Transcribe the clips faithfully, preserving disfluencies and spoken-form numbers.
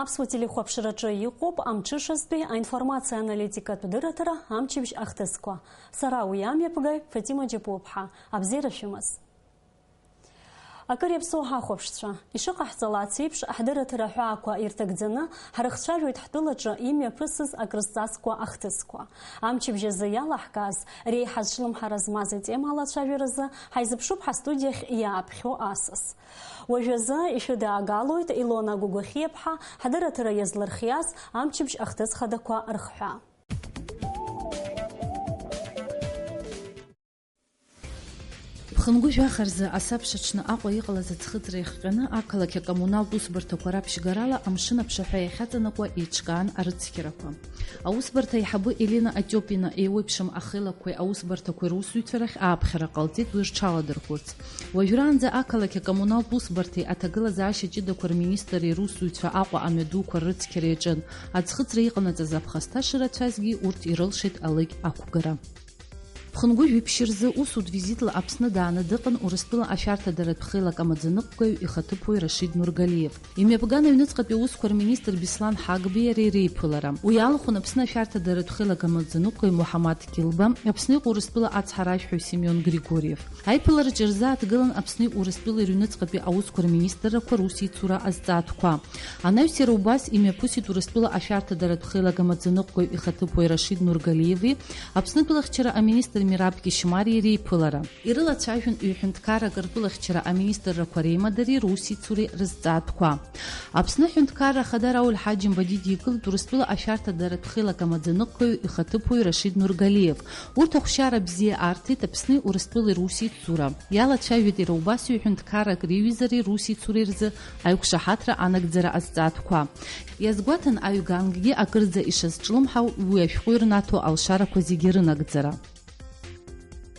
Аԥсуа телехәаԥшраҿы иҟоуп амҽышазтәи аинформациа аналитикатә дырраҭара амчыбжь ахҭысқәа. Сара уи амҩаԥгаҩ Фатима Џьапуаԥҳа. Абзиара шәымаз. Акыр иаԥсоу ҳахәаԥшцәа, ишыҟаҳҵалац еиԥш, ҳдырраҭара аҳәаақәа ирҭагӡаны, ҳрыхцәажәоит ҳтәылаҿы имҩаԥысыз акрызҵазкуа ахҭысқәа. Амчыбжь азы иалаҳкааз, реиҳа зҿлымҳара змаз атемала ацәажәаразы ҳаизыԥшуп ҳастудиахь иааԥхьо асас. Уажәазы ишәыдаагалоит Илона Гәыгәахьиаԥҳа ҳдырраҭара иазлырхиаз амчыбжь ахҭыс хадақәа рхҳәаа. Ԥхынгәы жәаха рзы асабша аҽны Аҟәа иҟалаз аӡхыҵра иахҟьаны, ақалақь акоммуналтә усбарҭақәа раԥшьгарала амшын аԥшаҳәа иахьаҵанакуа еиҿкаан арыцқьарақәа. Аусбарҭа аиҳабы Елена Отиопина еиуеиԥшым ахеилакқәеи аусбарҭақәеи русзуҩцәа рахь ааԥхьара ҟалҵеит уи рҽаладырхәырц. Уажәраанӡа ақалақь акоммуналтә усбарҭеи аҭагылазаашьа ҷыдақәа рминистрреи русзуҩцәа Аҟәа амҩадуқәа ррыцқьара иаҿын. Аӡхыҵра иҟанаҵаз аԥхасҭа шырацәазгьы урҭ ирылшеит алыкь ақәгара. Ԥхынгәы жәиԥшь рзы усутә визитла Аԥсны дааны дыҟан Урыстәыла ашәарҭадаратә хеилак амаӡаныҟәгаҩ ихаҭыԥуаҩ Рашид Нургалиев. Имҩаԥган аҩныҵҟатәи аусқәа рминистр Беслан Ҳагбеи иареи реиԥылара. Уи алахәын Аԥсны ашәарҭадаратә хеилак амаӡаныҟәгаҩ Муҳаммад Килба, Аԥсны иҟоу Урыстәыла ацҳаражәҳәаҩ Семион Григорьев. Аиԥылараҿы ирзааҭгылан Аԥсни Урыстәылеи рыҩныҵҟатәи аусқәа рминистррақәа русеицура азҵаатәқәа. Анаҩс иара убас имҩаԥысит Урыстәыла ашәарҭадаратә хеилак амаӡаныҟәгаҩ ихаҭыԥуаҩ Рашид Нургалиеви Аԥснытәылахьчара аминистр Мераб Кьышьмариеи реиԥылара. Ирылацәажәон ҩ-ҳәынҭқаррак ртәылахьчара аминистррақәа реимадареи русеицуреи рызҵаатәқәа. Аԥсны аҳәынҭқарра ахада Рауль Ҳаџьымба дидикылеит Урыстәыла ашәарҭадаратә хеилак амаӡаныҟәгаҩ ихаҭыԥуаҩ Рашид Нургалиев. Урҭ ахәшьара бзиа арҭеит Аԥсни Урыстәылеи русеицура. Иалацәажәеит иара убас ҩ-ҳәынҭқаррак реиҩызареи русеицуреи рзы аиқәшаҳаҭра анагӡара азҵаатәқәа. Иазгәаҭан аҩгангьы акырӡа ишазҿлымҳау уи ашәҟәы ирнаҭо алшарақәа зегьы рынагӡара.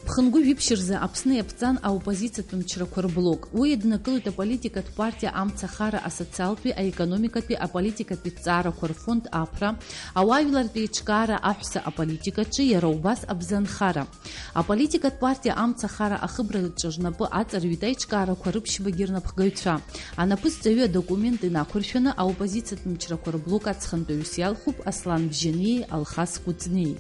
Ԥхынгәы жәиԥшь рзы Аԥсны иаԥҵан аоппозициатә мчрақәа рблок. Уи иднакылоит аполитикатә партиа Амцахара асоциалтәи, аекономикатәи, аполитикатәи ҭҵаарақәа рфонд Аԥра, ауаажәлартә еиҿкаара Аҳәса аполитикаҿы, иара убас Абзанхара. Аполитикатә партиа Амцахара ахыбраҿы рнапы аҵарҩит аиҿкаарақәа рыԥшьбагьы рнапхгаҩцәа. Анапызҵаҩы адокумент инақәыршәаны аоппозициатә мчрақәа рблок аҵхантәаҩыс иалхуп Аслан Бжьаниеи Алхас Кәыҵниеи.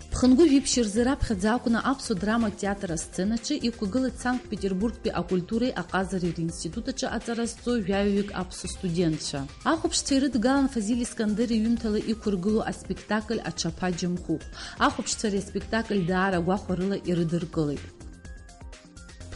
Ԥхынгәы жәиԥшь рзы раԥхьаӡа акәны аԥсуа драматә театр асценаҿы иқәгылеит Санкт-Петербургтәи акультуреи аҟазареи ринститут аҿы аҵара зҵо жәаҩаҩык аԥсуа студентцәа. Ахәаԥшцәа ирыдгалан Фазиль Искандер иҩымҭала иқәыргылоу аспектакль Аҽаԥа Џьамхәыхә. Ахәаԥшцәа ари аспектакль даара гәахәарыла ирыдыркылеит.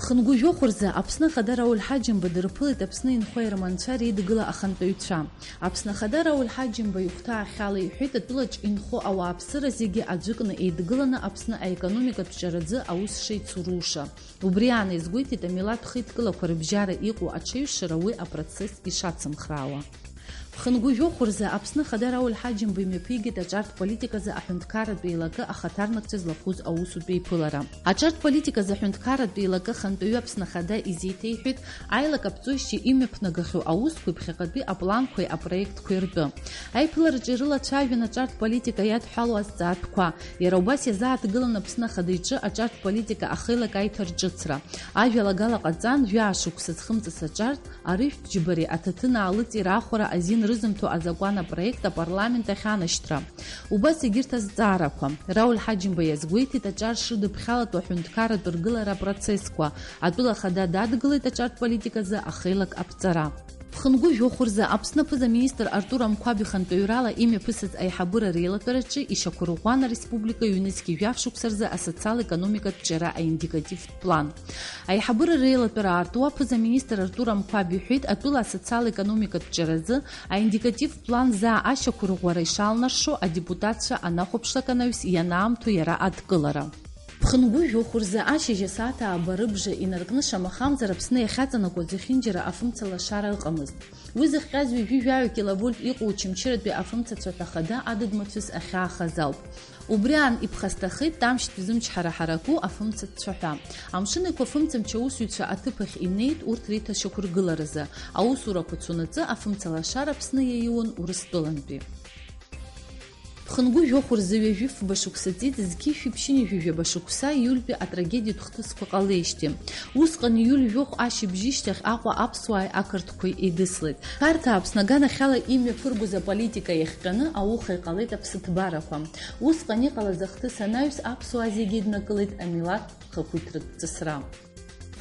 Ԥхынгәы жәохә рзы Аԥсны Ахада Рауль Ҳаџьымба дырԥылеит Аԥсны инхо аерманцәа реидгыла ахантәаҩцәа. Аԥсны Ахада Рауль Ҳаџьымба ихәҭаахьала иҳәеит атәылаҿ инхо ауааԥсыра зегьы аӡәыкны еидгыланы Аԥсны аекономикатә ҿаразы аус шеицу руша. Убри аан изгәеиҭеит амилаҭ хеидкылақәа рыбжьара иҟоу аҽеиҩшара уи апроцесс ишацымхраауа. Ԥхынгәы жәохә рзы Аԥсны Ахада Рауль Ҳаџьымба имҩаԥигеит аҿартә политиказы аҳәынҭқарратә еилакы ахаҭарнакцәа злахәыз аусутә еиԥылара. Аҿартә политиказы аҳәынҭқарратә еилакы ахантәаҩы Аԥсны Ахада изеиҭеиҳәеит аилак аԥҵоижьҭеи имҩаԥнагахьоу аусқәеи ԥхьаҟатәи апланқәеи апроектқәеи ртәы. Аиԥылараҿы ирылацәажәон аҿартә политика иадҳәалоу азҵаатәқәа. Иара убас иазааҭгылан Аԥсны Ахада иҿы аҿартә политика ахеилак аиҭарҿыцра. Ажәалагала ҟаҵан, жәаа шықәса зхымҵыц аҿартә арыжәтә џьбареи аҭаҭын аалыҵи раахәара азин рызымҭо азакәан апроект апарламент ахь анашьҭра. Убас егьырҭ азҵаарақәа. Рауль Ҳаџьымба иазгәеиҭеит аҿар шыдыԥхьалатәу аҳәынҭқарратә ргылара апроцессқәа, атәыла ахада дадгылеит аҿартә политиказы ахеилак аԥҵара. Ԥхынгәы жәохә рзы Аԥсны аԥыза-министр Артур Амқәаб ихантәаҩрала имҩаԥысыз аиҳабыра реилатәараҿы ишьақәырӷәӷәан ареспублика ҩнызқьи жәаф шықәса рзы асоциал-економикатә ҿиара аиндикативтә план. Аиҳабыра реилатәара аартуа аԥыза-министр Артур Амқәаб иҳәеит, атәыла асоциал-економикатә ҿаразы аиндикативтә план заа ашьақәырӷәӷәара ишалнаршо адепутатцәа анахәаԥшлак анаҩс ианаамҭоу иара адкылара. Ԥхынгәы жәохә рзы ашьыжь асааҭ ааба рыбжа инаркны шамахамзар Аԥсны иахьаҵанакуа зехьынџьара афымца лашара ыҟамызт. Уи зыхҟьаз ҩажәи жәаҩа киловольт иҟоу Очамчыратәи афымца цәаҳәа хада адыд-мацәыс ахьаахаз ауп. Убри аан иԥхасҭахеит Тамшьтәи зымч ҳара-ҳараку афымца цәаҳәа. Амшын Еиқәа афымцамч аусзуҩцәа аҭыԥ ахь инеит урҭ реиҭашьақәыргыларазы. Аусурақәа цонаҵы афымца лашара Аԥсны иаиуан Урыстәылантәи. Хынгәы жәохә рзы ҩажәи фба шықәса ҵит, зқьи шәи ԥшьынҩажәи жәаба шықәса июльтәи атрагедиатә хҭысқәа ҟалеижьҭеи. Усҟан июль жәохә ашьыбжьышьҭахь Аҟәа аԥсуааи ақырҭқәеи еидыслеит. Қарҭ-Аԥсны аганахьала имҩаԥыргоз аполитика иахҟьаны ауха иҟалеит аԥсыҭбарақәа. Усҟан иҟалаз ахҭыс анаҩс аԥсуаа зегьы иднакылеит амилаҭтә хақәиҭратә ҵысра.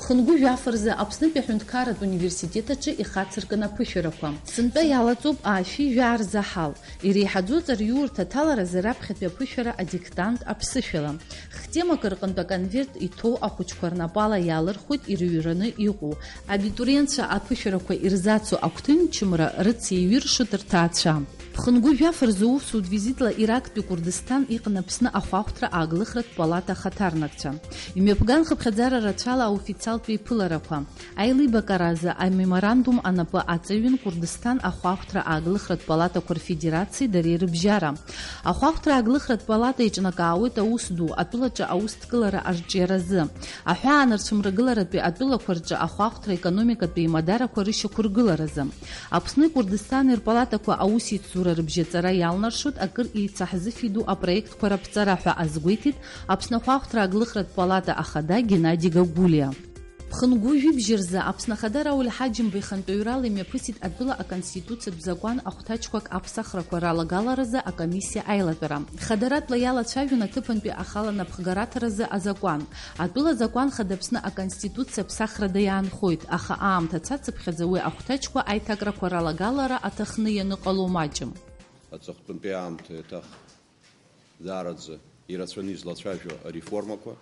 Хынгәы жәаф рзы Аԥснытәи аҳәынҭқарратә университет аҿы ихацыркын аԥышәарақәа. Сынтәа иалаҵоуп аашәи жәаа рзы аҳал. Иреиҳаӡоу аҵараиурҭа аҭаларазы раԥхьатәи аԥышәара адиктант аԥсышәала. Хтемак рҟынтә аконверт иҭоу ахәыҷқәа рнапала иаалырхуеит ирыҩраны иҟоу. Абитуриентцәа аԥышәарақәа ирзацу агәҭынчымра рыцеиҩыршоит рҭаацәа. Хынгәы жәаф рзы усутә визитла Ирактәи Курдысҭан иҟан Аԥсны ахәаахәҭра ааглыхратә палата ахаҭарнакцәа. Имҩаԥган хыԥхьаӡара рацәала аофициалтә еиԥыларақәа. Аилибакаразы амеморандум анапы аҵаҩын Курдысҭан ахәаахәҭра ааглыхратә палатақәа рфедерациеи дареи рыбжьара. Ахәаахәҭра ааглыхратә палата еиҿнакаауеит аус ду, атәылаҿы аусҭкылара арҿиаразы, аҳәаанырцә мрагыларатәи атәылақәа рҿы ахәаахәҭра економикатәи еимадарақәа рышьақәыргыларазы. Аԥсни Курдысҭани рпалатақәа аусеицура рыбжьаҵара иалнаршоит акыр еицаҳзыфиду апроектқәа раԥҵара ҳәа азгәеиҭеит Аԥсны ахәаахәҭра ааглыхратә палата ахада Геннади Гагулиа. Ԥхынгәы жәибжь рзы Аԥсны Ахада Рауль Ҳаџьымба ихантәаҩрала имҩаԥысит атәыла аконституциатә закәан ахәҭаҷқәак аԥсахрақәа ралагаларазы акомиссиа аилатәара. Хадаратәла иалацәажәон аҭыԥантәи ахала напхгараҭаразы азакәан. Атәыла закәан хада Аԥсны аконституциа ԥсахрада иаанхоит, аха аамҭа цацыԥхьаӡа уи ахәҭаҷқәа аиҭакрақәа ралагалара аҭахны ианыҟало маҷым. Аҵыхәтәантәи аамҭа еиҭах даараӡа ирацәаны излацәажәо ареформақәа,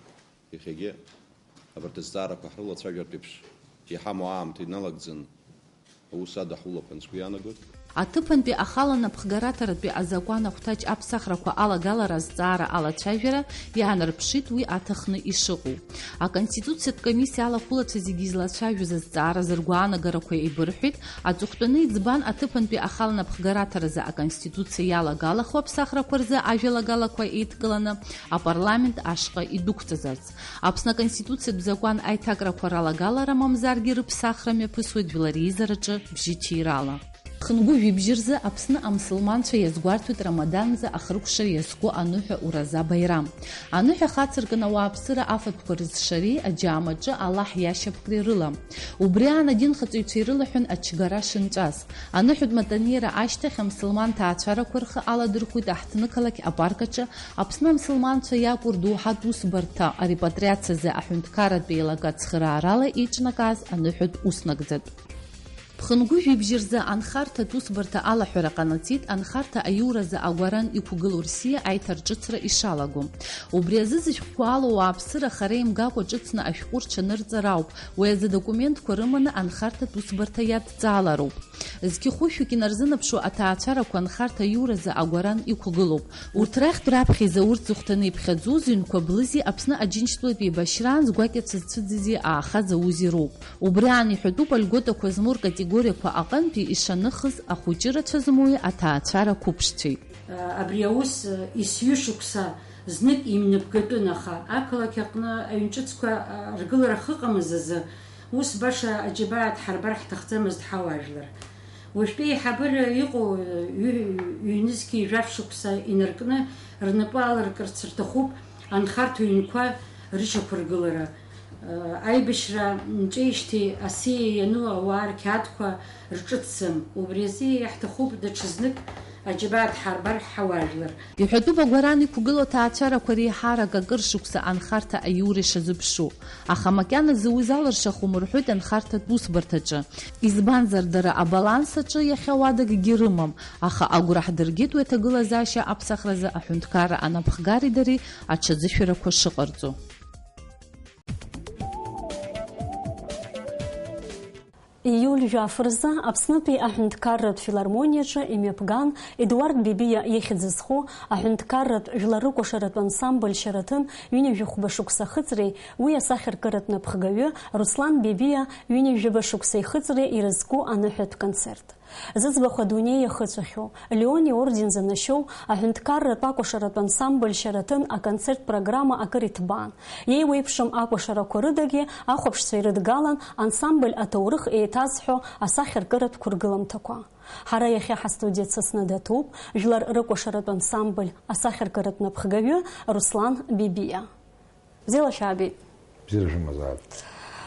иахьагьы абарҭ азҵаарақәа ҳрылацәажәартә еиԥш иҳамоу аамҭа иналагӡаны аус адаҳулап ҳәа сгәы иаанагоит. Аҭыԥантәи ахала напхгараҭаратәи азакәан ахәҭаҷ аԥсахрақәа алагалара азҵаара алацәажәара иаанарԥшит уи аҭахны ишыҟоу. Аконституциатә комиссиа алахәылацәа зегьы излацәажәоз азҵаара зыргәаанагарақәа еибырҳәеит, аҵыхәтәаны иӡбан аҭыԥантәи ахала напхгараҭаразы аконституциа иалагалахо аԥсахрақәа рзы ажәалагалақәа еидкыланы апарламент ашҟа идәықәҵазарц. Аԥсны аконституциатә закәан аиҭакрақәа ралагалара мамзаргьы рыԥсахра мҩаԥысуеит жәлар реизараҿы бжьы-чеирала. Хынгәы жәибжь рзы Аԥсны амсылманцәа иазгәарҭоит Рамаданзы ахыркәшара иазку аныҳәа Ураза Баирам. Аныҳәа хацыркын ауааԥсыра афатәқәа рызшареи аџьаамаҿы Аллаҳ иашьапкреи рыла. Убри аан адинхаҵаҩцәа ирылаҳәон ачгара шынҵәаз. Аныҳәатә матанеира ашьҭахь амсылман ҭаацәарақәа рхы аладырхәит аҳҭнықалақь апарк аҿы Аԥсны амсылманцәа иакәу рдоуҳатә усбарҭа арепатриациазы аҳәынҭқарратә еилакы ацхыраарала еиҿнакааз аныҳәатә уснагӡатә. Ԥхынгәы жәибжь рзы анхарҭатә усбарҭа алаҳәара ҟанаҵеит анхарҭа аиуразы агәаран иқәгылоу рсиа аиҭарҿыцра ишалаго. Убри азы зышәҟәқәа алоу ауааԥсыра хара имгакәа ҿыцны ашәҟәы рҽанырҵар ауп, уи азы адокументқәа рыманы анхарҭатә усбарҭа иадҵаалароуп. Зқьы хәышәҩык инарзынаԥшуа аҭаацәарақәа анхарҭа аиуразы агәаран иқәгылоуп. Урҭ рахьтә раԥхьа изы урҭ зыхәҭаны иԥхьаӡоу зыҩнқәа блызи Аԥсны Аџьынџьтәылатәи еибашьраан згәакьацәа зцәыӡызи ааха заузи роуп. Убри аан иҳәатәуп альготақәа змоу ркатегориақәа аҟынтәи ишаныхыз ахәыҷы рацәа змоуи аҭаацәара қәыԥшцәеи. Абри аус, исҩышықәса знык имнапгатәын, аха ақалақь аҟны аҩнҿыцқәа ргылара ахьыҟамыз азы, ус баша аџьабаа дҳарбар ҳҭахӡамызт ҳауаажәлар. Уажәтәи аиҳабыра иҟоу ҩ-, ҩ-, ҩнызқьи жәаф шықәса инаркны рнапы аларкырц рҭахуп анхарҭа ҩнқәа рышьақәыргылара. Аибашьра нҵәеижьҭеи асиа иану ауаа рқьаадқәа рҿыцӡам. Убри азы иаҳҭахуп даҽазнык аџьабаа дҳарбар ҳауаажәлар. Иҳәатәуп агәаран иқәгылоу аҭаацәарақәа реиҳарак акыр шықәса анхарҭа аиура ишазыԥшу. Аха макьаназы уи залыршахом рҳәоит анхарҭатә усбарҭаҿы. Избанзар, дара абаланс аҿы иахьа уадакгьы рымам, аха агәра ҳдыргеит уи аҭагылазаашьа аԥсахразы аҳәынҭқарра анапхгареи дареи аҽазышәарақәа шыҟарҵо. Ииуль жәаф рзы Аԥснытәи аҳәынҭқарратә филармониаҿы имҩаԥган Едуард Бебиа ихьӡ зху аҳәынҭқарратә жәлар рыкәашаратә ансамбль Шьараҭын ҩынҩажәи хәба шықәса ахыҵреи уи асахьаркыратә напхгаҩы Руслан Бебиа ҩынҩажәаба шықәса ихыҵреи ирызку аныҳәатә концерт. Зыӡбахә адунеи иахыҵәахьоу, Леон иорден занашьоу аҳәынҭқарратә акәашаратә ансамбль Шьараҭын аконцерт программа акыр иҭбаан. Иеиуеиԥшым акәашарақәа рыдагьы ахәаԥшцәа ирыдгалан ансамбль аҭоурых еиҭазҳәо асахьаркыратә қәыргыламҭақәа. Ҳара иахьа ҳастудиа дсасны даҭоуп жәлар рыкәашаратә ансамбль асахьаркыратә напхгаҩы Руслан Бибиа. Бзиала шәаабеит. Бзиара шәымазаап.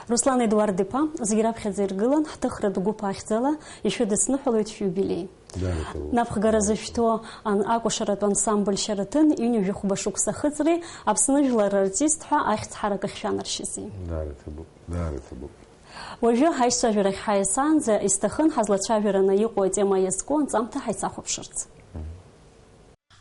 Руслан Едуард-иԥа, зегь раԥхьаӡа иргылан ҳҭыхратә гәыԥ ахьӡала ишәыдысныҳәалоит шәиубилеи. Дарбан. Напхгара зышәҭо ан-, акәашаратә ансамбль Шьараҭын ҩынҩажәи хәба шықәса ахыҵреи Аԥсны жәлар рартист ҳәа ахьӡ ҳаракы ахьшәанаршьызи. Даара иҭабуп, даара иҭабуп. Уажәы ҳаицәажәарахь ҳаиасаанӡа, исҭахын ҳазлацәажәараны иҟоу атема иазку анҵамҭа ҳаицахәаԥшырц. Мгм.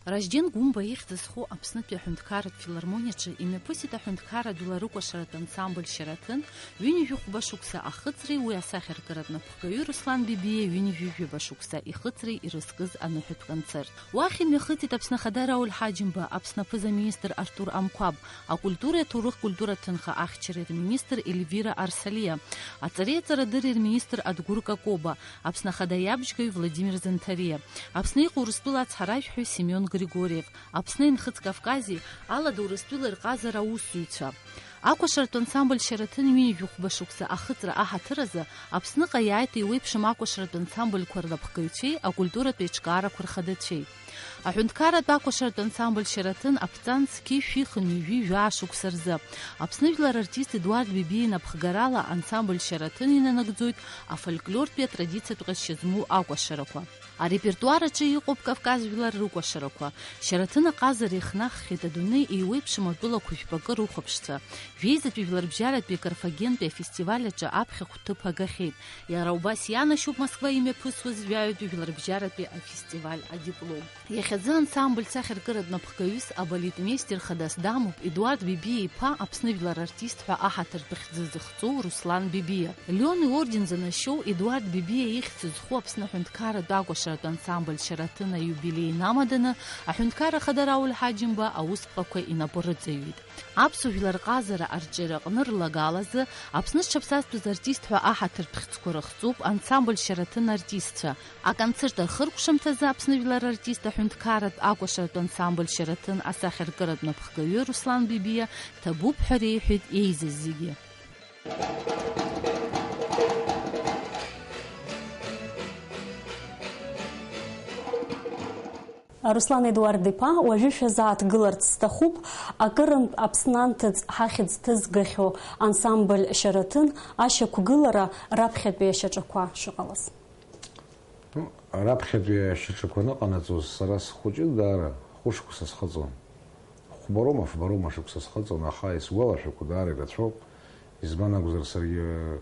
Ражден Гәымба ихьӡ зху Аԥснытәи аҳәынҭқарратә филармониаҿы имҩаԥысит аҳәынҭқарратә жәлар рыкәашаратә ансамбль Шьараҭын ҩынҩажәи хәба шықәса ахыҵреи уи асахьаркыратә напхгаҩы Руслан Бибиа ҩынҩажәи жәаба шықәса ихыҵреи ирызкыз аныҳәатә концерт. Уахь имҩахыҵит Аԥсны Ахада Рауль Ҳаџьымба, Аԥсны аԥыза-министр Артур Амқәаб, акультуреи аҭоурых-культуратә ҭынха ахьчареи рминистр Ельвира Арсалиа, аҵареи аҵарадырреи рминистр Адгәыр Какоба, Аԥсны Ахада иабжьгаҩ Владимир Занҭариа, Аԥсны иҟоу Урыстәыла ацҳаражәҳәаҩ Семион Григорьев, Аԥсни Нхыҵ Кавкази Алада Урыстәылеи рҟазара аусзуҩцәа. Акәашаратә ансамбль Шьараҭын ҩынҩажәи хәба шықәса ахыҵра аҳаҭыр азы Аԥсныҟа иааит еиуеиԥшым акәашаратә ансамбльқәа рнапхгаҩцәеи акультуратә еиҿкаарақәа рхадацәеи. Аҳәынҭқарратә акәашаратә ансамбль Шьараҭын аԥҵан зқьи шәи хынҩажәи жәаа шықәса рзы Аԥсны жәлар артист Едуард Бибиа инапхгарала ансамбль Шьараҭын инанагӡоит афольклортәи атрадициатә ҟазшьа змоу акәашарақәа. Арепертуар аҿы иҟоуп Кавказ жәлар рыкәашарақәа. Шьараҭын аҟазара ихнаххьеит адунеи еиуеиԥшым атәылақәа жәпакы рыхәаԥшцәа, жәеизатәи жәларбжьаратәи Карфагентәи афестиваль аҿы аԥхьахә ҭыԥ агахьеит. Иара убас ианашьоуп Москва имҩаԥысуаз жәаҩатәи жәларбжьаратәи афестиваль адиплом. Иахьазы ансамбль сахьаркыратә напхгаҩыс абалетмеистер хадас дамоуп Едуард Бибиа иԥа Аԥсны жәлар артист ҳәа аҳаҭыртә хьӡы зыхҵоу Руслан Бибиа. Леон иорден занашьоу Едуард Бибиа ихьӡ зху Аԥсны аҳәынҭқарратә акәашаратә ансамбль Шьараҭын аиубилеи инамаданы аҳәынҭқар ахада Рауль Ҳаџьымба аусԥҟақәа инапы рыҵаҩит. Аԥсуа жәлар рҟазара арҿиараҟны рлагалазы Аԥсны зҽаԥсазтәыз артист ҳәа аҳаҭыртә хьӡқәа рыхҵоуп ансамбль Шьараҭын артистцәа. Аконцерт ахыркәшамҭазы Аԥсны жәлар рартист аҳәынҭқарратә акәашаратә ансамбль Шьараҭын асахьаркыратә напхгаҩы Руслан Бибиа ҭабуп ҳәа реиҳәеит еизаз зегьы. Руслан Едуард-иԥа, уажәы шәазааҭгыларц сҭахуп, акырынтә Аԥсны анҭыҵ ҳахьӡ ҭызгахьоу ансамбль Шьараҭын ашьақәгылара раԥхьатәи ашьаҿақәа шыҟалаз. Ну, раԥхьатәи ашьаҿақәа аныҟанаҵоз, сара схәыҷын даара, хәышықәса схыҵуан. Хәбароума, фбароума шықәса схыҵуан, аха исгәалашәақәо даара ирацәоуп. Избан акәзар, саргьы,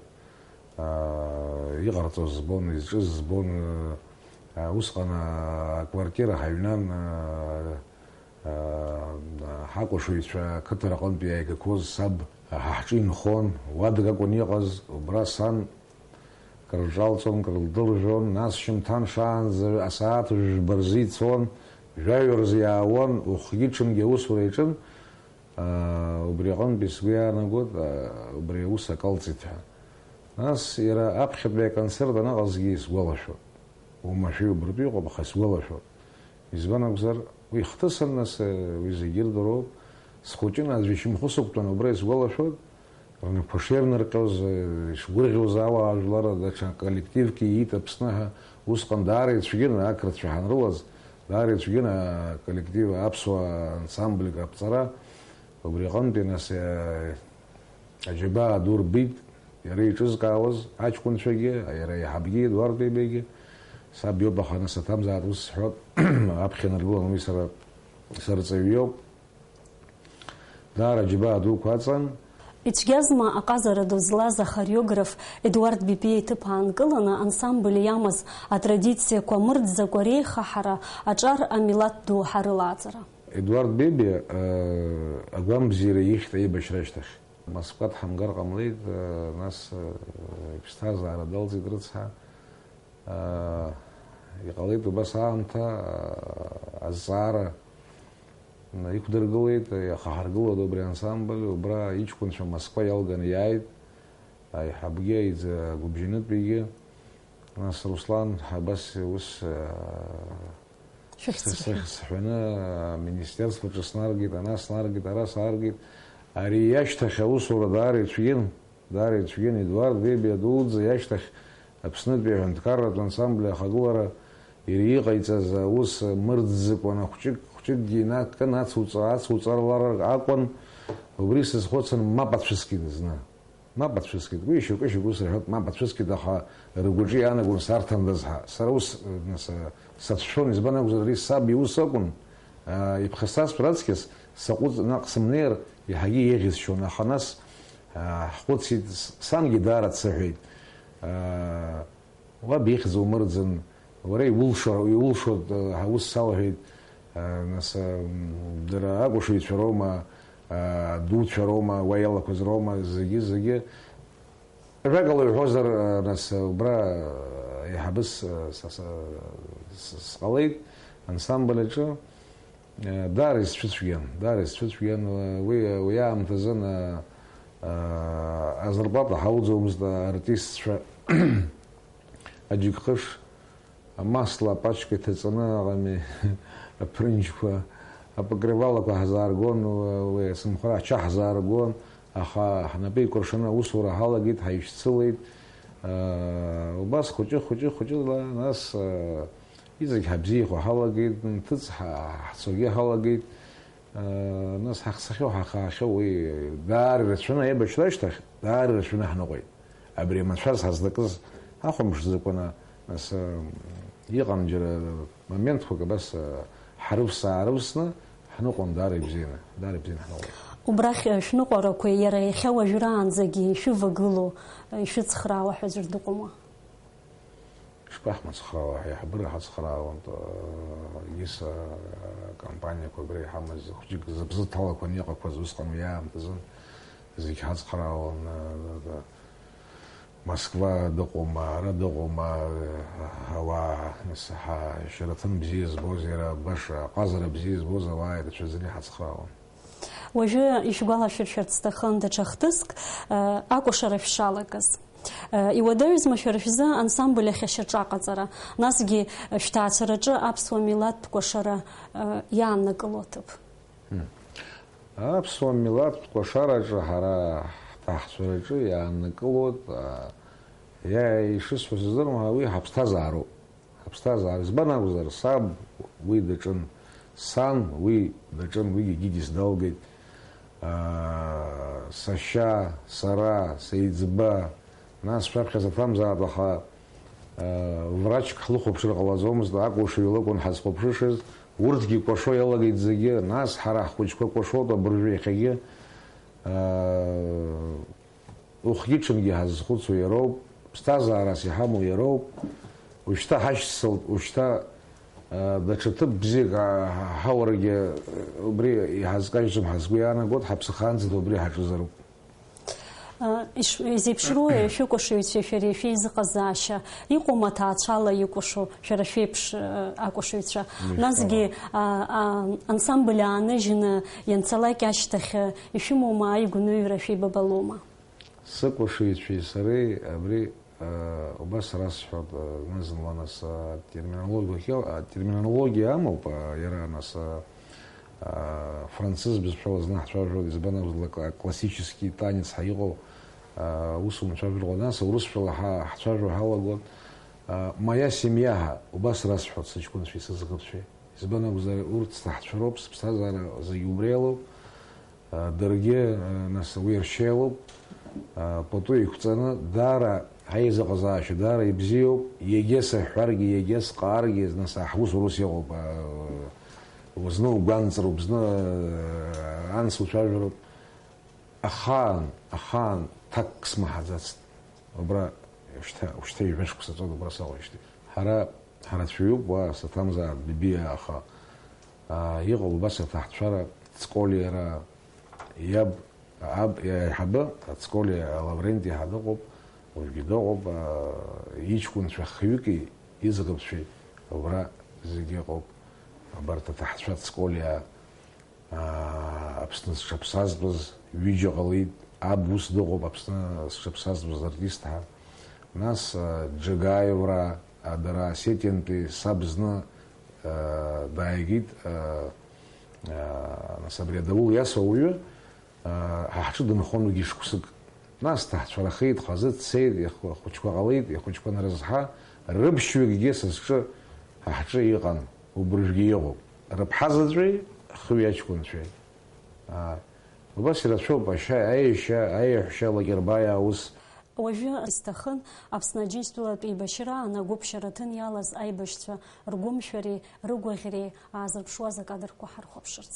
аа, иҟарҵоз збон, изҿыз збон, аа, усҟан, аа, аквартира ҳаҩнан, аа, аа, ҳакәашаҩцәа ақыҭа рҟынтә иааигақәоз саб ҳа ҳҿы инхон, уадак акәын иҟаз, убра сан Крырҿалҵон, крылдыржәон, нас шьымҭан шаанӡа асааҭ жәба рзы ицон, жәаҩа рзы иаауан, ухгьы-ҽынгьы аусура иаҿын, аа, убри аҟынтәи сгәы иаанагоит, аа, убри аус акалҵит ҳәа. Нас иара аԥхьатәи аконцерт аныҟазгьы исгәалашәоит, уамашәа иубартә иҟоуп, аха исгәалашәоит. Избан акәзар, уи ихҭысын, нас, уи зегьы ирдыруоуп. Схәыҷын, аӡәы ишьамхы сықәтәан, убра исгәалашәоит. Рнапқәа шеинырҟьоз, ишгәырӷьоз ауаажәлар, даҽа коллективк иит Аԥсны ҳәа, усҟан даара ицәгьан, ақырҭцәа ҳанрылаз, даара ицәгьан аколлектив, аԥсуа ансамбльк аԥҵара. Убри аҟынтәи, нас, Аџьабаа ду рбеит, иара иҿызкаауаз аҷкәынцәагьы, иара аиҳабгьы, Едуард Бебиагьы, саб иоуп, аха нас аҭамзааит ус сҳәот, аԥхьа инаргылан, уи сара сырҵаҩ иоуп. Даара аџьабаа дуқәа аҵан. Ицәгьазма аҟазара ду злаз ахореограф Едуард Бебиа иҭыԥ аанкыланы ансамбль иамаз атрадициақәа мырӡакәа реихаҳара, аҿар амилаҭ ду ҳарылааӡара? Едуард Бебиа, э, агәамбзиара ихьт аибашьра ашьҭахь. Москва дҳамгар ҟамлеит, нас, э, иԥсҭазаара далҵит рыцҳа. Э, иҟалеит убас аамҭа, э, азҵаара, м, иқәдыргылеит, иахаҳаргылоит убри ансамбль, убра иҷкәынцәа Москва иалганы иааит, аиҳабгьы, аиҵ-, агәыбжьанытәигьы. Нас Руслан, абас ус, э, Шәыхьӡ сыхьӡ сҳәаны, аминистерстваҿы снаргеит, ана снаргеит, ара сааргеит. Ари иашьҭахь аусура даара ицәгьан, даара ицәгьан, Едуард Бебиа дуӡӡа иашьҭахь Аԥснытәи аҳәынҭқарратә ансамбль ахагылара иара иҟаиҵаз аус мырӡыкәаны хәҷык, хәҷыкгьы инакын, ацуҵа-, ацуҵарлар акәын, убри сазхәыцын, мап ацәыскит зны. Мап ацәыскит. Уи шьоукы-шьоукы ус рҳәоит, мап ацәыскит, аха ргәаҿы иаанагон сарҭандаз ҳәа. Сара ус, нас, сацәшәон, избан акәзар, ари саб иус акәын. Иԥхасҭазтәу раҵкьыс саҟәыҵ-, наҟ сымнеир, иаҳагьы еиӷьысшьон, аха нас, ҳхәыцит, с-, сангьы даара дсыҳәеит. Уаб ихьӡ умырӡын, уара иулшо, иулшо, ҳа ус салҳәеит, нас, дара акәашаҩцәа роума, дуцәа роума, уа иалақәаз роума, зегьы, зегьы. Ажәакала иҳәозар, нас, убра, еиҳабыс, са, са, с-, сҟалеит ансамбль аҿы. Даара исцәыцәгьан, даара исцәыцәгьан, уи, уи аамҭазын, азарплата ҳауӡомызт аартистцәа. Аџьыкхыш, амасла апачка иҭаҵаны аҟами, аԥрынџьқәа, апокривалақәа ҳзааргон, уи асымхәра ача ҳзааргон, аха ҳнапы еикәыршаны аусура ҳалагеит, ҳаишьцылеит. Убас хәыҷы, хәыҷы, хәыҷыла, нас, иҵегь ҳабзиахо ҳалагеит, нҭыҵ ҳа-, ҳцогьы ҳалагеит. Нас ҳахцахьоу, ҳахаахьоу уи даара ирацәаны, аибашьра ашьҭахь даара ирацәаны ҳныҟәеит. Абри амацәаз ҳазнакыз ҳахәамԥшӡакәаны, нас, иҟан џьара моментқәак абас, ҳрывс-аарывсны ҳныҟәон даара ибзианы, даара ибзианы ҳныҟәон. Убрахь, шәныҟәарақәеи иара иахьа уажәраанӡагьы ишәывагылоу, ишәыцхраауа ҳәа аӡәыр дыҟоума? Ишԥаҳмыцхраауа, ҳаиҳабыра ҳацхраауан, Гиса, акомпаниақәа абра иҳамаз, хәҷык зыбзы ҭалақәан иҟақәаз усҟан уи аамҭазын, зегь ҳацхраауан, Москва дыҟоума, ара дыҟоума, ауаа, нас, ҳа, Шьараҭын бзиа збоз, иара баша, аҟазара бзиа збоз ауаа ирацәаӡаны иҳацхраауан. Уажәы ишәгәалашәыршәарц сҭахын даҽа хҭыск, акәашара шәшалагаз. Иуадаҩызма шәара шәзы ансамбль ахь ашьаҿа аҟаҵара, насгьы шәҭаацәараҿы аԥсуа милаҭтә кәашара иааннакыло аҭыԥ? Аԥсуа милаҭтә кәашараҿы ҳара ҳҭаацәараҿы иааннакылоит, иа-, ишысҳәо сыздыруам, уи ҳаԥсҭазаароуп. Ҳаԥсҭазаара, избан акәзар, саб уи даҿын, сан уи даҿын, уигьы егьигьы сдалгеит. Аа, сашьа, сара, сеиҵба, нас шәаԥхьа саҭамзаап, аха, аа, врачк ҳлыхәаԥшыр ҟалаӡомызт, акәашаҩ лакәын ҳазхәаԥшышаз, урҭгьы кәашо иалагеит зегьы, нас ҳара ҳхәыҷқәа кәашоуп абыржәы иахьагьы. Аа, Ухгьы-ҽынгьы ҳазхәыцуа иароуп, ԥсҭазаарас иҳамоу иароуп, ушьҭа ҳашьцылт, ушьҭа, а, даҽа ҭыԥ бзиак, а, ҳауарагьы, а, убри иҳазкажьӡом ҳәа сгәы иаанагоит, ҳаԥсахаанӡа убри ҳаҿызароуп. А, иш-, изеиԥшроуи шәыкәашаҩцәеи шәареи шәеизыҟазаашьа? Иҟоума аҭаацәала икәашо, шәара шәеиԥш, а, акәашаҩцәа? Ишәҳәо. Насгьы, а, а, ансамбль ааныжьны ианцалак ашьҭахь, а, ишәымоума аигәныҩра, шәеибабалома? Сыкәашаҩцәеи сареи абри, э, убас расҳәап, э, зны-зынла, нас, э, атерминологиа, атерминологиа амоуп, э, иара, нас, э, э, францыз бызшәала зны ҳцәажәоит, избан акәзар, кла-, классический танец ҳәа иҟоу, э, усумцәажәар ҟалоит, нас аурысшәала ҳа-, ҳцәажәо ҳалагоит. Э, моя семья ҳәа убас расҳәоит сыҷкәынцәеи сыӡӷабцәеи. Избан акәзар, урҭ сҭаацәароуп, сыԥсҭазаара зегьы убри алоуп. Даргьы, нас, уи ршьеилоуп, пату еиқәҵаны, даара аизыҟазаашьа даара ибзиоуп, иагьа сыҳәҳәаргьы, иагьа сҟааргьы, нас, ҳусура ус иҟоуп, зны угәанҵроуп, зны анс уцәажәароуп, ахаан, ахаан ҭакк смаҳаӡацт. Убра, ушьҭа, ушьҭа ҩажәа шықәса ҵуан убра саҟоижьҭеи. Ҳара, ҳрацәаҩуп, уа саҭамзаап, Бебиа, аха, аа, иҟоуп убас аҭаацәара, Цколиа, иара, иаб, аб, иаҳабы, Цколиа Лавренти ҳәа дыҟоуп, уажәгьы дыҟоуп, аа, иҷкәынцәа хҩыки, иӡӷабцәеи убра зегьы ыҟоуп, абарҭ аҭаацәа, Цколиа, Аа, Аԥсны зҽаԥсазтәыз ҩыџьа ҟалеит, аб ус дыҟоуп Аԥсны зҽаԥсазтәыз артист ҳәа. Нас, а, Џьагаевраа, а, дара Осетиантәи саб зны, а, дааигеит, а, а, нас абри адаул иасуа ауаҩы, а, ҳа ҳҿы дынхон уигьы шықәсык. Нас дҭаҳцәырахеит, хазы дцеит, ихәыҷқәа ҟалеит, ихәыҷқәа анрызҳа, рыԥшьҩыкгьы са сҿы, ҳа ҳҿы иҟан, убыржәгьы иҟоуп. Рыԥҳа заҵәи хҩы аҷкәынцәеи. Аа, убас ирацәоуп ашьа, аешьа, аеҳәшьа, лакьырбаиа аус. Уажәы исҭахын Аԥсны Аџьынџьтәылатә еибашьраан агәыԥшьара аҭын иалаз аибашьцәа ргәымшәареи рыгәаӷьреи аазырԥшуаз акадрқәа ҳархәаԥшырц.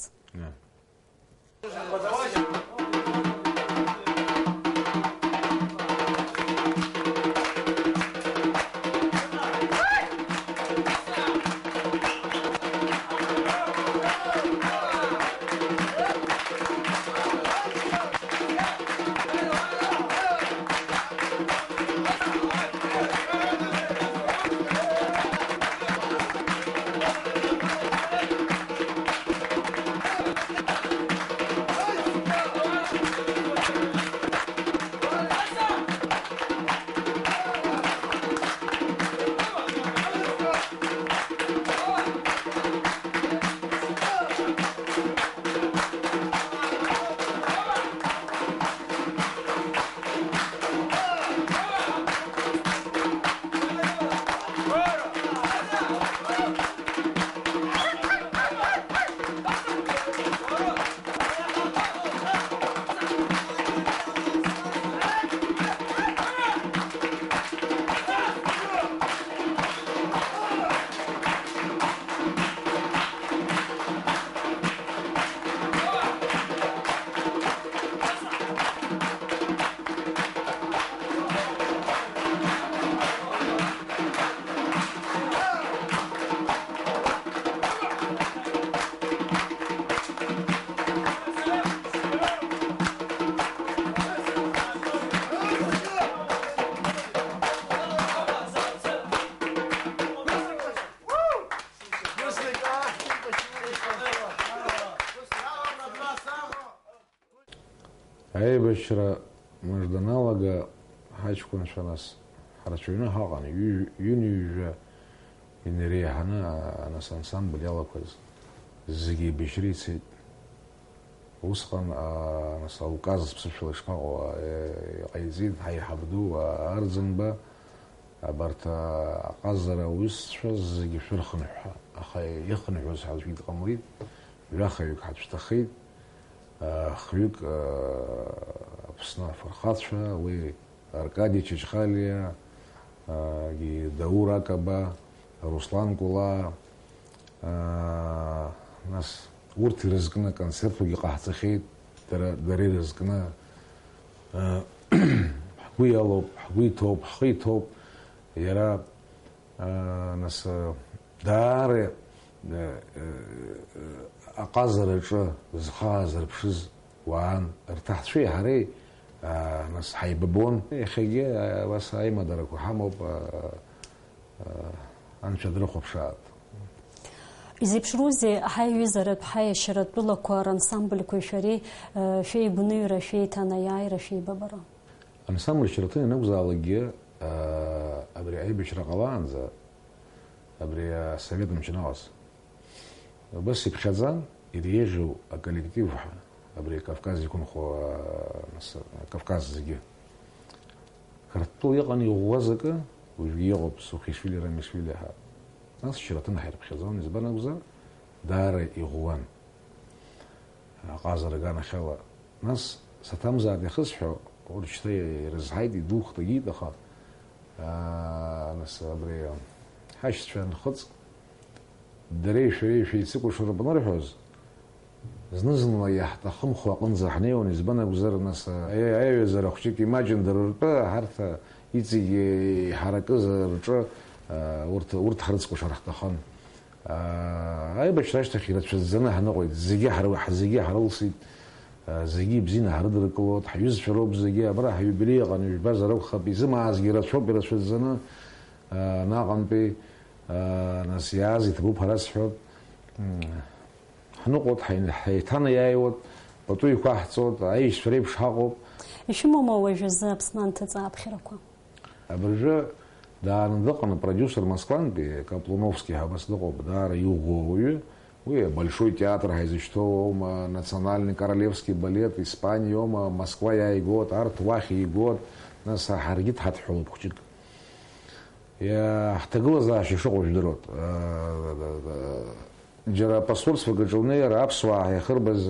Аибашьра мыжда аналага, ҳаҷкәынцәа нас ҳарацәаҩны ҳаҟан, ҩы-, ҩынҩажәа инареиҳаны, а, нас ансамбль иалақәаз зегьы еибашьра ицеит. Усҟан, а, нас ауказ ԥсышәала ишԥаҟоу, а, иҟаиҵеит ҳаиҳаб ду, а, Арӡынба, абарҭ, а, аҟазара аусзуҩцәа зегьы шәырхынҳәы ҳәа. Аха ихынҳәуаз ҳәа аӡәгьы дҟамлеит, ҩахаҩык ҳацәҭахеит, а, хҩык, а, Аԥсны афырхацәа, уи Аркади Чачхалиа, а, Даур Акаба, Руслан Кәлаа, аа, нас урҭ ирызкны аконцертқәагьы ҟаҳҵахьеит, дара, дара ирызкны, аа, ҳгәы иалоуп, ҳгәы иҭоуп, ҳхы иҭоуп, иара, аа, нас, аа, даара, аа, аҟазараҿы зхы аазырԥшыз уаан, рҭаацәеи ҳареи, аа, нас, ҳаибабон. Иахьагьы, аа, абас аимадарақәа ҳамоуп, аа, Анцәа дрыхәаԥшааит. Изеиԥшроузеи ҳаиҩызаратә, ҳаиашьаратә тәылақәа рансамбльқәеи шәареи, э, шәеигәныҩра, шәеиҭанеиааира, шәеибабара? Ансамбль Шьараҭын ианакәзаалакгьы, э, абри аибашьра ҟалаанӡа, абри асовет мчы аҟаз, убас иԥхьаӡан, иреиӷьу аколлектив ҳәа, абри Кавказ иқәынхо, э, нас, Кавказ зегьы. Қырҭтәыла иҟан иӷәӷәаз акы, уажәгьы иҟоуп, Сухишвили Рамишвили ҳәа. Нас Шьараҭын ҳирԥхьаӡон, избан акәзар, даара иӷәӷәан. Аҟазара аганахьала. Нас саҭамзааит иахысҳәо, урҭ шьҭа ирызҳаит, идухт, агьит, аха, аа, нас абри ҳашьцәа анхыҵ, дареи шәареи шәеицыкәашо рыпнырҳәоз, зны-зынла иаҳҭахымхо аҟынӡа ҳнеиуан, избан акәзар, нас, аи-, аиҩызара хәҷык имаҷын дара ртәы, ҳарҭ, а, иҵегьы иҳаракыз рҿы, а, урҭ, урҭ ҳрыцкәашар ҳҭахын. А, аибашьра ашьҭахь ирацәаӡаны ҳныҟәеит, зегьы ҳры-, ҳ-, зегьы ҳрылсит, а, зегьы ибзианы ҳрыдыркылоит, ҳҩызцәа роуп зегьы, абра ҳиубилеи ыҟан, ижәбазар акәхап, изымаазгьы рацәоуп ирацәаӡаны, а, наҟантәи, а, нас иааз иҭабуп ҳәа расҳәоит. М, Ҳныҟәоит, ҳаи-, ҳаиҭанеиааиуеит, пату иқәаҳҵоит, аишьцәа реиԥш ҳаҟоуп. Ишәымоума уажәазы Аԥсны анҭыҵ ааԥхьарақәа? Абыржәы дааны дыҟан апродиусер Москвантәи, Каплуновски ҳәа абас дыҟоуп, даара иӷәӷәоу ауаҩы, Уи Большой театр ҳаизышьҭоу аума, национальный королевский балет, Испаниа аума, Москва иааигот, арҭ уахь игот, нас ҳаргьы дҳадҳәалоуп хәҷык. Иа-, ҳҭагылазаашьа шыҟоу жәдыруеит. Џьара апосольствак аҿы унеир, аԥсуаа ҳәа иахырбаз,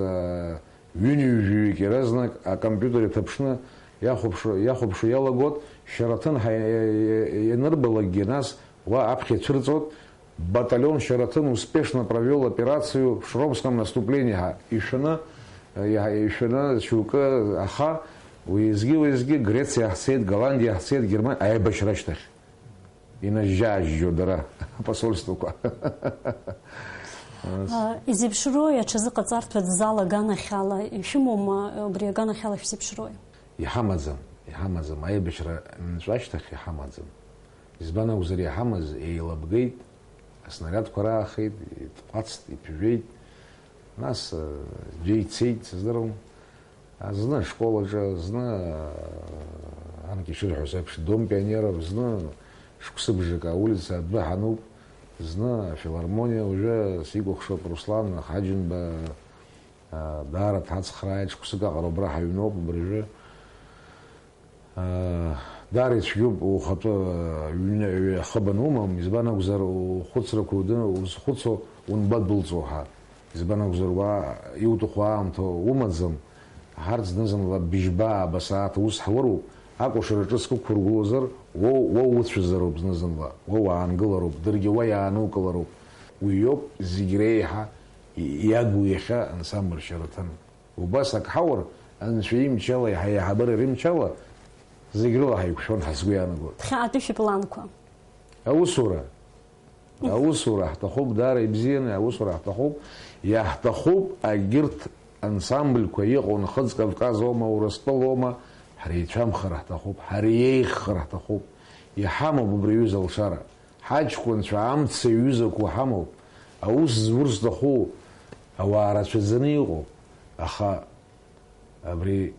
ҩынҩажәаҩык иаразнак акомпиутер иҭаԥшны иахәаԥшуа, иахәаԥшуа иалагот, Шьараҭын ҳа-, ианырбалакгьы, нас уа аԥхьа ицәырҵуеит, батальон Шьараҭын успешно провёл операцию в Шромском наступлении ҳәа ишәаны, иаҳа-, ишәаны шьоукы, аха уеизгьы-уеизгьы Грециа ҳцеит, Голландиа ҳцеит, Герман-, аибашьра ашьҭахь. Инажьжьаажьжьо дара, апосольствақәа. А, изеиԥшрои аҽазыҟаҵарҭа зал аганахьала, ишәымоума убри аганахьала шәзеиԥшрои? Иҳамаӡам, иҳамаӡам, аибашьра нҵәа ашьҭахь иҳамаӡам. Избан акәзар, иҳамаз еилабгеит, аснариадқәа раахеит, итҟәацт, иԥжәеит, нас, э, џьа ицеит, сыздыруам. А зны ашкол аҿы, зны, э, анкьа ишырҳәоз еиԥш, Дом пионеров, зны шықәсыбжак аулица адәы ҳануп, зны афилармониа, уажәы сикәыхшоуп Руслан Ҳаџьымба, э, даара дҳацхрааит, шықәсык аҟара убра ҳаҩноуп абыржәы. Даара ицәгьоуп ухатәы ҩны-, ҩы-, ахыб анумам, избан акәзар, ухәыцрақәа уды-, узхәыцуа унбадәылҵуа ҳәа. Избан акәзар, уа иуҭаху аамҭа умаӡам. Ҳарҭ зны-зынла быжьба-ааба сааҭ аус ҳуроуп, акәашара ҿыцк уқәургылозар, уа, уа уцәазароуп зны-зынла, уа уаангылароуп, даргьы уа иаанукылароуп. Уи иоуп зегь реиҳа и-, иагу иахьа ансамбль Шьараҭын. Убас ак ҳаур, Анцәа имчала, иҳа-, аиҳабыра рымчала, зегь рыла ҳаиқәшәон ҳәа сгәы иаанагоит. Ԥхьаҟатәи шәыпланқәа? Аусура. Аусура ҳҭахуп, даара ибзианы аусура ҳҭахуп. Иаҳҭахуп, агьырҭ ансамбльқәа иҟоу Нхыҵ Кавказ аума, Урыстәыла аума, ҳреицәамхар ҳҭахуп, ҳреиӷьхар ҳҭахуп. Иҳамоуп убри аҩыза алшара. Ҳаҷкәынцәа амца ҩызақәоу ҳамоуп. Аус зур зҭаху ауаа рацәаӡаны иҟоуп. Аха абри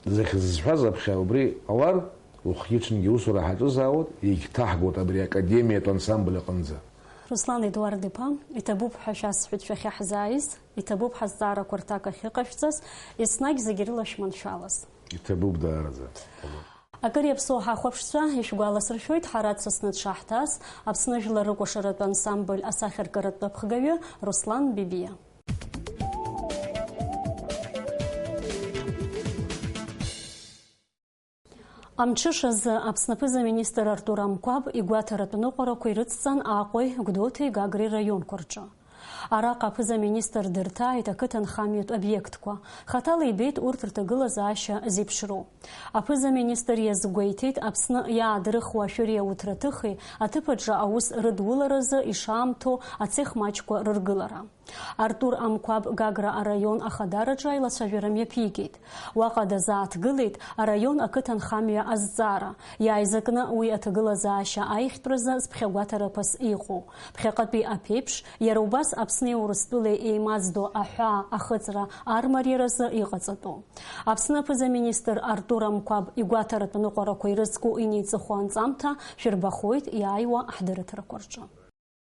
захьзызҳәаз аԥхьа убри ҟалар, ухгьы-ҽынгьы аусура ҳаҿызаауеит, егьҭаҳгоит абри академиатә ансамбль аҟынӡа. Руслан Едуард-иԥа, иҭабуп ҳәа шәасҳәеит шәахьаҳзааиз, иҭабуп ҳазҵаарақәа рҭак ахьыҟашәҵаз, еснагь зегь рыла шәманшәалаз. Иҭабуп даараӡа. Акыр иаԥсоу ҳахәаԥшцәа ишәгәаласыршәоит ҳара дсасны дшаҳҭаз Аԥсны жәлар рыкәашаратә ансамбль асахьаркыратә напхгаҩы Руслан Бибиа. Амҽышазы Аԥсны аԥыза-министр Артур Амқәаб игәаҭаратә ныҟәарақәа ирыцҵан Аҟәеи, Гәдоуҭеи, Гагреи раионқәа рҿы. Араҟа аԥыза-министр дырҭааит ақыҭанхамҩатә обиектқәа. Хаҭала ибеит урҭ рҭагылазаашьа зеиԥшроу. Аԥыза-министр иазгәеиҭеит, Аԥсны иаадрыхуа ашәыри ауҭраҭыхи аҭыԥ аҿы аус рыдуларазы ишаамҭоу ацех маҷқәа рыргылара. Артур Амқәаб Гагра араион ахадараҿы аилацәажәара мҩаԥигеит. Уаҟа дазааҭгылеит араион ақыҭанхамҩа азҵаара. Иааизакны уи аҭагылазаашьа аиӷьтәразы зԥхьагәаҭарақәас иҟоу. Ԥхьаҟатәи аԥеиԥш, иара убас Аԥсни Урыстәылеи еимаздо аҳәаа ахыҵра армариаразы иҟаҵатәу. Аԥсны аԥыза-министр Артур Амқәаб игәаҭаратә ныҟәарақәа ирыцку инеиҵыху анҵамҭа шәырбахоит иааиуа ҳдырраҭарақәа рҿы.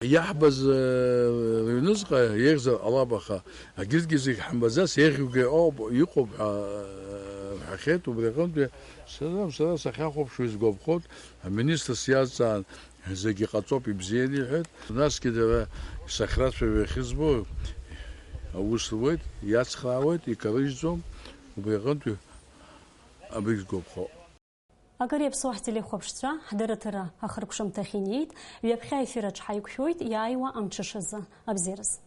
Иаҳбаз, э, рыҩныҵҟа еиӷьзар ҟалап, аха агьырҭгьы зегь ҳамбаӡац, еиӷьугьы ауп, иҟоуп ҳәа, э, ҳәахьеит, убри аҟынтәи сара, сара сахьахәаԥшуа изгәаԥхоит, аминистрс иазҵаан, зегьы ҟаҵоуп, ибзианы иҳәеит. Насгьы дара исахьрацәажәо иахьызбо аус руеит, иацхраауеит, икарыжьӡом, убри аҟынтәи абригь сгәаԥхо. Акыр иаԥсоу ҳтелехәаԥшцәа, ҳдырраҭара ахыркәшамҭахь инеит, ҩаԥхьа аефир аҿы ҳаиқәшәоит иааиуа амҽышазы. Абзиараз.